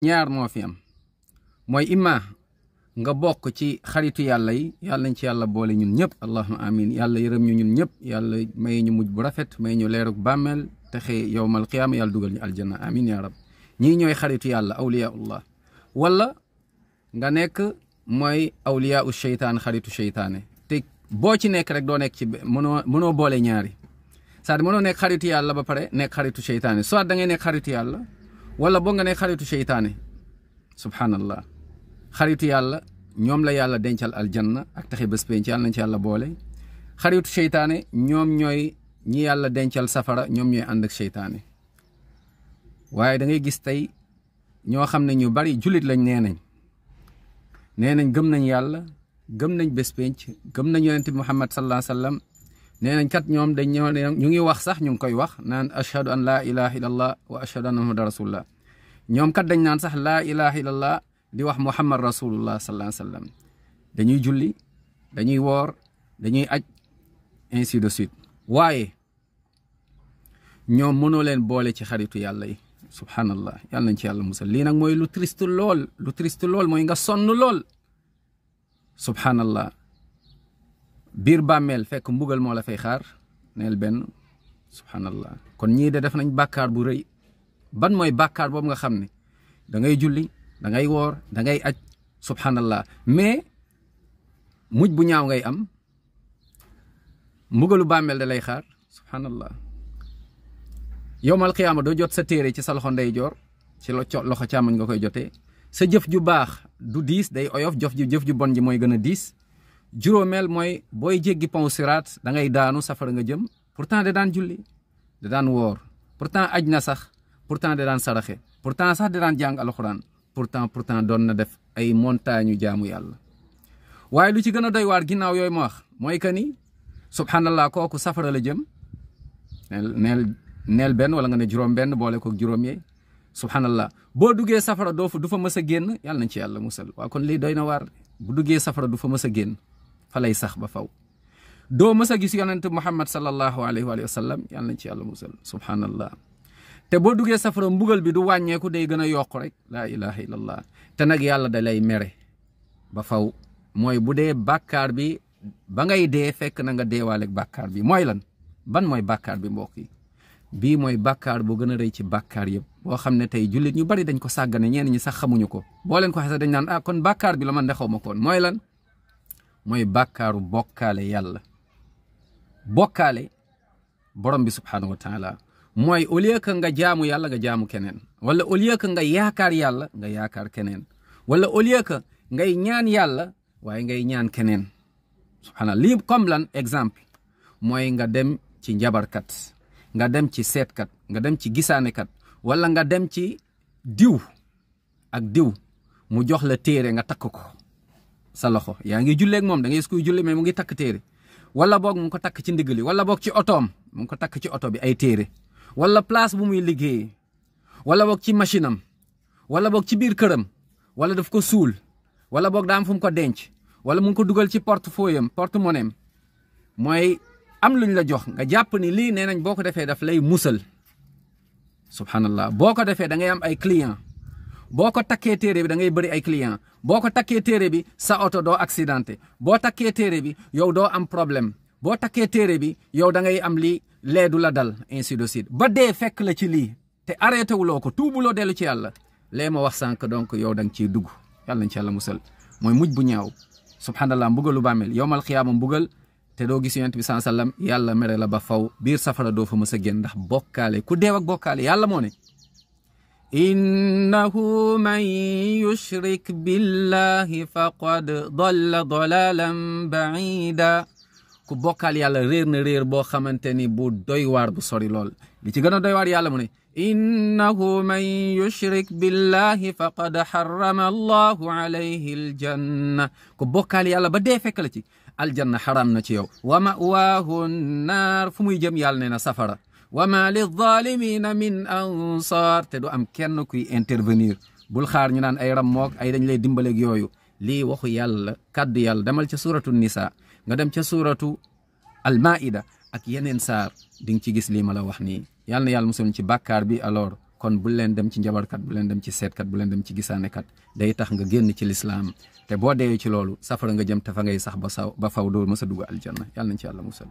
ñaar moo fi am mooy imma nga bokk ci xaritu yàlla yi yàlla nañ ci yàlla boole ñun ñëpp allahumma amin yàlla yërëm ñu ñun ñëpp yàlla may ñu mujj bu rafet may ñu leeruk bàmmeel texe yowmal qiyaama yàlla dugal ñu aljanna amin ya rab ñii ñooy xaritu yàlla awliyaullah wala nga nekk mooy awliyaa u sheytaan xaritu sheytaane te boo ci nekk rek doo nekk ci mënoo boole ñaari c'est-à-dire mënoo nekk xaritu yàlla ba pare nekk xaritu sheytaane soit da ngay nekk xaritu yàlla wala boo nga nekk xaritu sheytaane subhanallah xaritu yàlla ñoom la yàlla dencal aljanna ak taxe bés penc yàlla nañ ci yàlla boole xaritu sheytaane ñoom ñooy ñi yàlla dencal safara ñoom ñooy ànd ak sheytaane waaye da ngay gis tey ñoo xam ne ñu bari jullit lañ nee nañ gëm nañ yàlla gëm nañ bés penc gëm nañ yonent bi Muhammad sallallahu alayhi wa sallam nee nañ kat ñoom dañ ñu ngi wax sax ñu ngi koy wax naan ashhadu an laa ilaha illallah wa ashhadu anna muhammadan rasulullah ñoom kat dañ naan sax laa ilaha illallah di wax muhammad rasulullah sallallahu alayhi wa sallam dañuy julli dañuy woor dañuy aj ainsi de suite waaye ñoom mënoo leen boole ci xaritu yàlla yi subhanallah yàlla nañ ci yàlla musal lii nag mooy lu triste lool mooy nga sonn lool subhanallah biir bàmmeel fekk mbugal moo la fay xaar neel benn subhanallah kon ñii de def nañ bàkkaar bu rëy ban mooy bàkkaar boobu nga xam ne da ngay julli da ngay woor da ngay aj subhanallah mais mujj bu ñaaw ngay am mbugalu bàmmeel da lay xaar subhanallah yowmal qiyaama doo jot sa téere ci sa loxo ndeyjoor ci loxo càmmoñ nga koy jotee sa jëf ju baax du diis day oyof jëf ju bon ji mooy gën a diis juróomeel mooy booy jéggi pont siraat da ngay daanu safara nga jëm pourtant da daan julli da daan woor pourtant aj na sax pourtant da daan saraxe pourtant sax da daan jàng alxuraan pourtant doon na def ay montagne jaamu yàlla waaye lu ci gën a doy waar ginnaaw yooyu ma wax mooy que ni subhanallah kooku safara la jëm neel benn wala nga ne juróom benn boole ko juróom yee subhanallah boo duggee safara du fa mës a génn yàlla nañ ci yàlla musal waaw kon lii doy na waar bu duggee safara du fa mës a génn fa lay sax ba faw doo mës a gis yonent Muhammad sallallahu alayhi wa sallam yàlla nañ ci yàlla musal subhanallah te boo duggee safara mbugal bi du wàññeeku day gën a yokk rek laa ilaha illallah te nag yàlla da lay mere ba faw mooy bu dee bàkkaar bi ba ngay dee fekk na nga deewaaleeg bàkkaar bi mooy lan ban mooy bàkkaar bi mbokk yi bii mooy bàkkaar bu gën a rëy ci bàkkaar yëpp boo xam ne tey jullit ñu bari dañ ko sàggane ñenn ñi sax xamuñu ko boo leen ko xasee dañ naan kon bàkkaar bi la man de xaw ma koon mooy lan mooy bàkkaaru bokkaale yàlla bokkaale borom bi subhaanahu wa taala mooy au lieu que nga jaamu yàlla nga jaamu keneen wala au lieu que nga yaakaar yàlla nga yaakaar keneen wala au lieu que ngay ñaan yàlla waaye ngay ñaan keneen subhaanallah lii comme lan exemple mooy nga dem ci njabarkat nga dem ci seetkat nga dem ci gisaanekat wala nga dem ci diw ak diw mu jox la téere nga takk ko sa loxo yaa ngi julleeg moom da ngay kuy julli mais mu ngi takk téere wala boog mu ngi ko takk ci ndiggali wala boog ci otoom mu ngi ko takk ci oto bi ay téere wala place bu muy liggéeyee wala boog ci machine am wala boog ci biir këram wala daf ko suul wala boog daa am fu mu ko denc wala mu ngi ko dugal ci portefeuille am porte-monnaie am mooy am luñ la jox nga jàpp ni lii nee nañ boo ko defee daf lay musal subhanallah boo ko defee da ngay am ay client boo ko takkee téere bi da ngay bëri ay client boo ko takkee téere bi sa oto doo accidenté boo takkee téere bi yow doo am problème boo takkee téere bi yow da ngay am lii lee du la dal ainsi de suite ba dee fekk la ci lii te arrêté wuloo ko tuubuloo dellu ci yàlla lee ma wax sànq donc yow da nga ciy dugg yàlla nañ ci yàlla musal mooy mujj bu ñaaw subhanallah mbugalu bàmmeel yowmal xiyaama mbugal te doo gis yonent bi sallallahu alayhi wasallam yàlla mere la ba faw biir safara doo fa mës a génn ndax bokkaale ku deew ak bokkaale yàlla moo ne innahu man yushrik billahi faqad dalla dalalan ba'ida ku bokkaal yàlla réer na réer boo xamante ni bu doy waar bu sori lool li ci gën a doy waar yàlla mu ne innahu man yushrik billahi faqad harrama allahu alayhi aljanna ku bokkaal yàlla ba dee fekk la ci aljanna xaram na ci yow wa ma'waahu naar fu muy jëm yàlla ne na safara wa ma lilzalimina min ansar te du am kenn kuy intervenir bul xaar ñu naan ay ram mook ay dañ lay dimbaleeg yooyu lii waxu yàlla kaddu yàlla demal ca suratu nisa nga dem ca suratu almaida ak yeneen saar di nga ci gis lii ma la wax nii yàlla na yàlla musal ci bàkkaar bi alors kon bu leen dem ci njabarkat bu leen dem ci seetkat bu leen dem ci gisaanekat day tax nga génn ci lislaam te boo deeyee ci loolu safara nga jëm te fa ngay sax ba faw doo mës a dugg aljanna yàlla nañ ci yàlla musal